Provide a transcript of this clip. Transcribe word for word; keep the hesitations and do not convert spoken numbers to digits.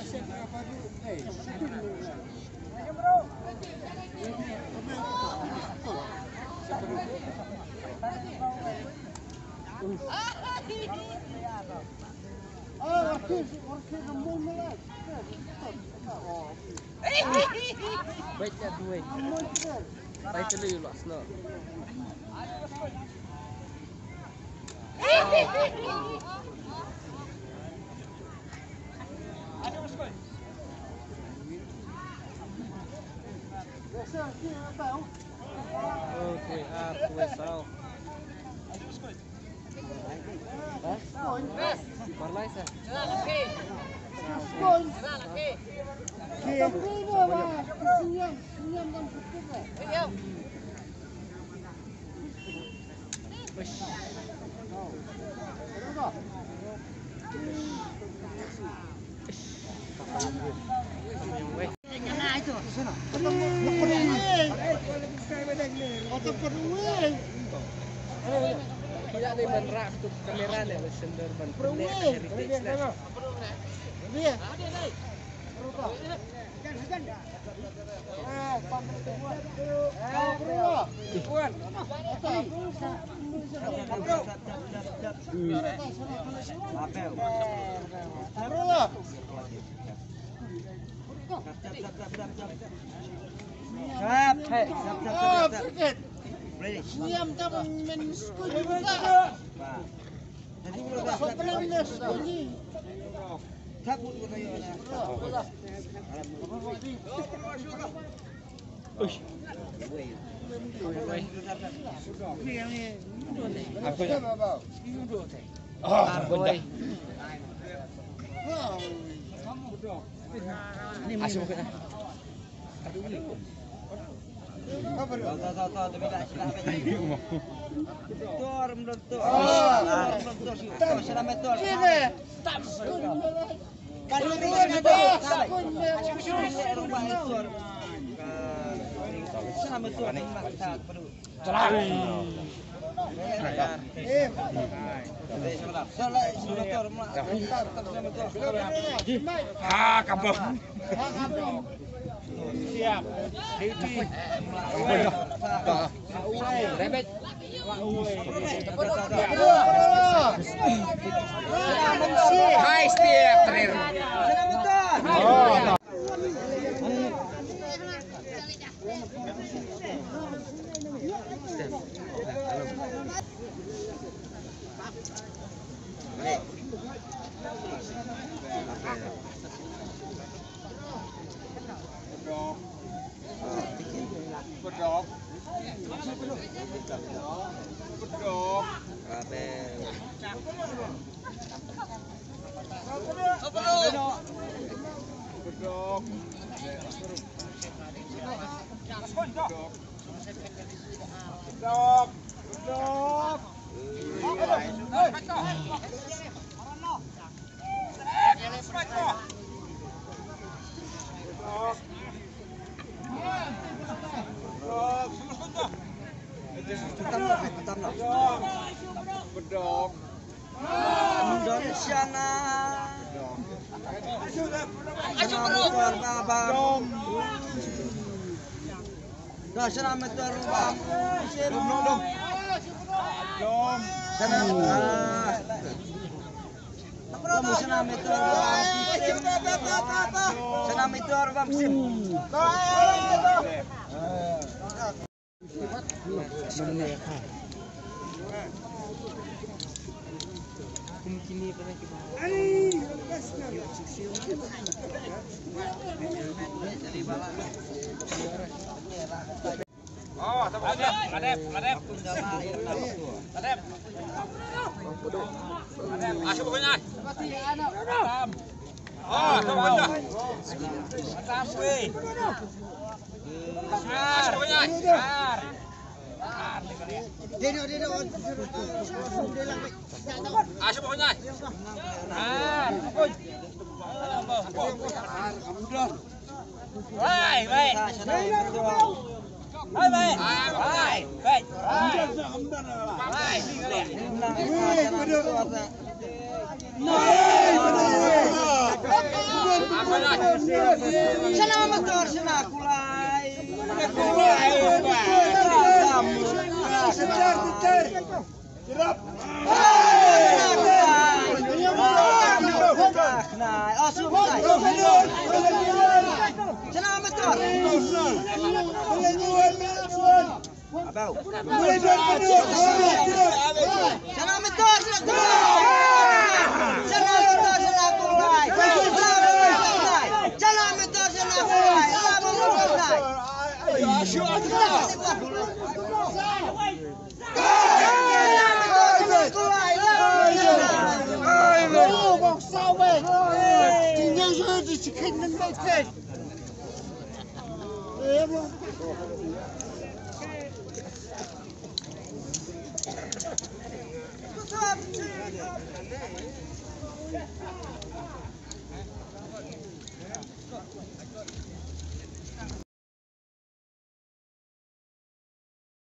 Bait ïa duwai. Bait ïa duwai, lok sno. Okay, ah, okay, saw. Ha, kabur. Siap. Ready. Rabbit. Hai, siap, terakhir. Bedok. Bedok. Bedok. Bedok. Bedok. Bedok. Bedok. Bedok. Bedok. Bedok. Dah, sana meter bang. Dom, dom, dom. Dom. Sana, ah. Dom, sana meter bang. Sana meter bang. Shana Mator, shana Kulai. Shana Mator. Shana Mator, shana Kulai. Shana Mator, shana Kulai. Shana Mator, shana Kulai.